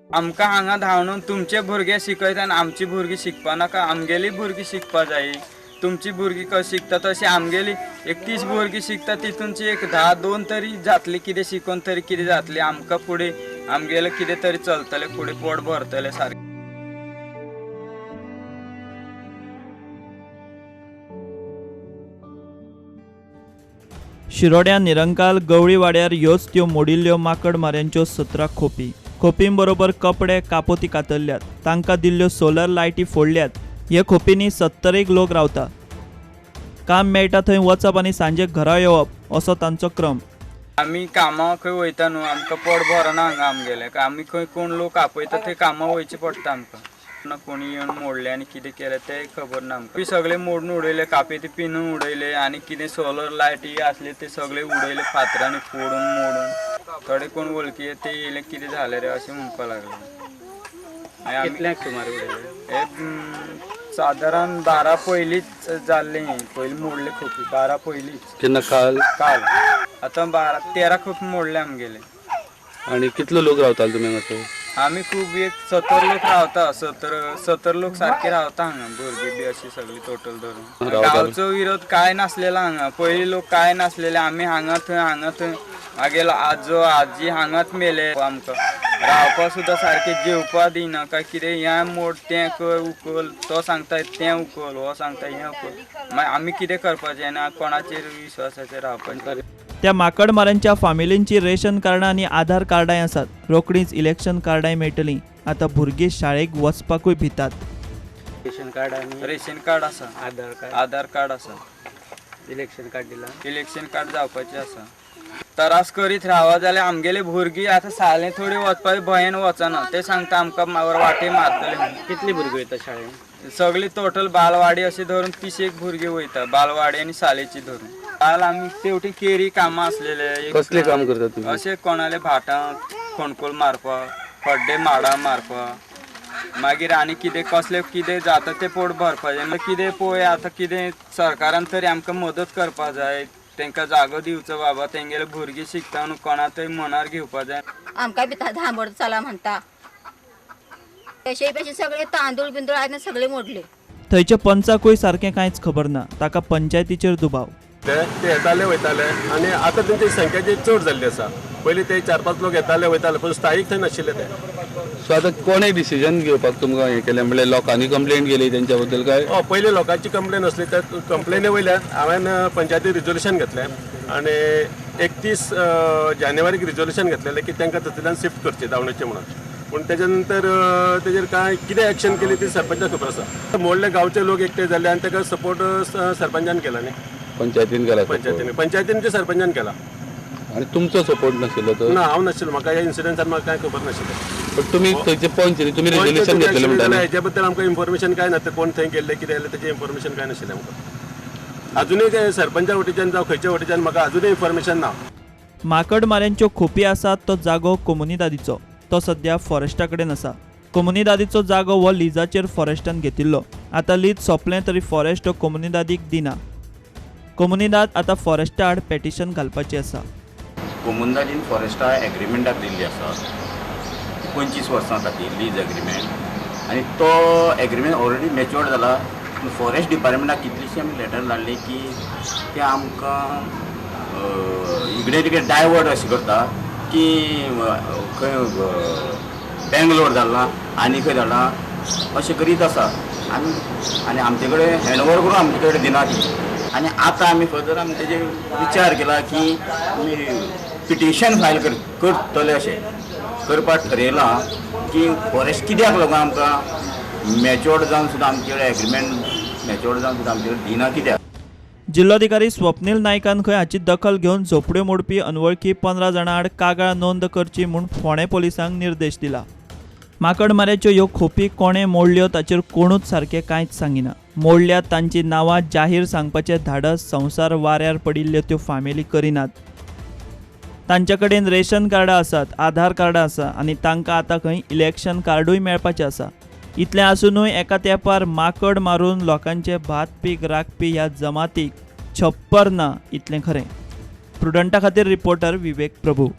आमकां हांगा धांवून तुमचे भुरगे शिकयता आनी आमची भुरगीं शिकपा नाका, आमगेली भुरगीं शिकपा जाय. तुमची भुरगीं कशी शिकता तशी आमगेली 31 भुरगीं शिकता, तितूनची एक 10-2 तरी जातली, कितें शिकोन तरी कितें जातली. आमकां फुडें आमगेलें कितें तरी चलतलें, फुडें पोट भरतलें सारकें. शिरोड्या निरंकाल गवळीवाड्यार ह्योच त्यो मोडिल्ल्यो माकड माऱ्यांच्यो 17 खोपी. खोपींबरोबर कपडे कापोती कातरल्यात, तांकां दिल्ल्यो सोलर लायटी फोडल्यात. हे खोपींनी 70 लोक रावता. काम मेळटा थंय वचप आनी सांजे घरा येवप असो तांचो क्रम. आमी कामां खंय वयता न्हू, आमकां पोट भरना हांगा आमगेलें. आमी खंय कोण लोक आपयता थंय कामां वयचें पडटा आमकां. ना कोणी येवन मोडलें आनी कितें केलें तें खबर ना आमकां. सगळें मोडून उडयलें, कापेती पिनून उडयले आनी कितें सोलर लायटी आसले ते सगळे उडयले फातरांनी फोडून मोडून. थोडे कोण वळखी ते येयले कितें जालें रे अशें म्हणपाक लागले. कितल्यांक सुमार उडयले? हे सादारण 12 पयलींच जाल्लें, पयलीं मोडले खोपी 12 पयलींच. केन्ना? काल. काल आतां 12-13 खोपी मोडले आमगेले. आनी कितलो लोक रावताले तुमी हांगासर? आमी खूब एक 70 लोक रावता, 70 लोक सारके रावता हांगा, भुरगीं बी अशी सगळी टोटल धरून. गांवचो विरोध कांय नासलेलो हांगा, पयलीं लोक कांय नासलेले. आमी हांगा थंय हांगा थंय, मागीर आजो आजी हांगाच मेले. आमकां रावपा सुद्दां सारकें जेवपा दिना काय कितें, हें मोड तें कर उखल, तो सांगता तें उखल, हो सांगता हें उखल. मागीर आमी कितें करपाचें आनी कोणाचेर विश्वासाचेर रावपाचें? त्या माकडमाऱ्यांच्या फामिलींची रेशन कार्डां आनी आधार कार्डांय आसात. रोखडींच इलेक्शन कार्डांय मेळटलीं. आतां भुरगीं शाळेक वचपाकूय भितात. रेशन कार्ड आनी रेशन कार्ड आसा, आधार कार्ड, आधार कार्ड आसा, इलेक्शन कार्ड दिलां, इलेक्शन कार्ड जावपाचें आसा. त्रास करीत रावा जाल्यार आमगेले भुरगीं आतां शाळेंत थोडी वचपाक भंयेन वचना, ते सांगता आमकां वाटे मारतले म्हणून. कितली भुरगीं वयता शाळेंत? सगळी टोटल बालवाडी अशी धरून 30 भुरगीं वयता, बालवाडी आनी शाळेची धरून. काल आमी तेवटी केरी कामां आसलेले. कसले काम करता तुमी? अशें कोणाले भाटां खोणकोल मारपाक, खड्डे माडां मारपाक, मागीर आनी कितें कसलें कितें जाता तें पोट भरपाचें. मागीर कितें पळय आतां कितें सरकारान तरी आमकां मदत करपा जाय, तांकां जागो दिवचो बाबा, तेंगेले भुरगीं शिकता न्हू, कोणा तरी मनार घेवपा जाय. आमकां बी धांबड चला म्हणटा, पेशे पेशे सगळे तांदूळ बिंदूळ आहेत सगळे मोडले. थंयच्या पंचाकूय सारकें कांयच खबर ना, ताका पंचायतीचेर दुबाव. ते येताले वयताले आनी आतां तेंची संख्या जी चड जाल्ली आसा. पयलीं ते 4-5 लोक येताले वयताले, पूण स्थायीक थंय नाशिल्ले ते. सो आतां कोणें डिसिजन घेवपाक तुमकां हें केलें? म्हणल्यार लोकांनी कंप्लेन केली तेंच्या बद्दल काय? हय, पयलीं लोकांची कंप्लेन आसली, त्या कंप्लेनी वयल्यान हांवें पंचायती रिजोल्युशन घेतलें आनी 31 जानेवारीक रिजोल्युशन घेतलेलें की तांकां थंयच्यान शिफ्ट करचें दावणेचें म्हणून. पूण तेच्या नंतर तेजेर कांय कितें एक्शन केली ती सरपंचाक खबर आसा. मोडले गांवचे लोक एकटे जाले आनी ताका सपोर्ट सरपंचान केला न्ही, पंचायतीन केला. पंचायतीन सरपंचान केला. आनी तुमचो सपोर्ट नाशिल्लो तर? ना, हांव नाशिल्लो, म्हाका ह्या इन्सिडंटान म्हाका कांय खबर नाशिल्लें. पण तुमी थंयचे पंच न्ही, तुमी रेजोल्युशन घेतलें म्हणटा? हेच्या बद्दल आमकां इन्फॉर्मेशन कांय ना, कोण थंय गेल्ले कितें जालें तेजें इन्फॉर्मेशन कांय नाशिल्लें आमकां. अजुनूय सरपंचा वटेच्यान जावं खंयच्या वटेच्यान म्हाका अजुनूय इन्फॉर्मेशन ना. माकडमाऱ्यांच्यो खोपी आसात तो जागो कोमुनिदादीचो, तो सद्या फॉरेस्टा कडेन आसा. कोमुनिदादीचो जागो हो लिजाचेर फॉरेस्टान घेतिल्लो. आतां लीज सोंपलें तरी फॉरेस्ट कोमुनिदादीक दिना. कोमुनिदाद आतां फॉरेस्टा आड पेटिशन घालपाची आसा. कोमुनिदादीन फॉरेस्टा एग्रीमेंटाक दिल्ली आसा 25 वर्सां खातीर लीज एग्रीमेंट, आनी तो एग्रीमेंट ऑलरेडी मॅच्युअर्ड जाला. पूण फॉरेस्ट डिपार्टमेंटाक कितलीशी आमी लेटर धाडली की ते आमकां इकडे तिकडे डायवर्ट अशें करता की खंय बेंगलोर धाडलां आनी खंय धाडलां अशें करीत आसा. आनी आनी आमचे कडेन हँड ओवर करून आमचे कडेन दिना ती. आनी आतां आमी फर्दर आमी तेजेर विचार केला की आमी पिटिशन फायल करतले अशें करपाक ठरयलां की फॉरेस्ट कित्याक लागून आमकां मॅच्युअर्ड जावन सुद्दां आमचे कडेन एग्रीमेंट मॅच्युअर्ड जावन सुद्दां आमचे कडेन दिना कित्याक. जिल्लोधिकारी स्वप्नील नायकान खंय हाची दखल घेवन झोपड्यो मोडपी अनवळखी 15 जाणां आड कागाळ नोंद करची म्हूण फोंडें पोलिसांक निर्देश दिला. माकडमाऱ्याच्यो ह्यो खोपी कोणें मोडल्यो ताचेर कोणूच सारकें कांयच सांगिना. मोडल्यात तांची नांवां जाहीर सांगपाचें धाडस संवसार वाऱ्यार पडिल्ल्यो त्यो फामिली करिनात. तांच्या कडेन रेशन कार्डां आसात, आधार कार्डां आसा आनी तांकां आतां खंय इलेक्शन कार्डूय मेळपाचें आसा. इतलें आसुनूय एका तेंपार माकड मारून लोकांचें भात पीक राखपी ह्या जमातीक छप्पर ना इतलें खरें. प्रुडंटा खातीर रिपोर्टर विवेक प्रभू.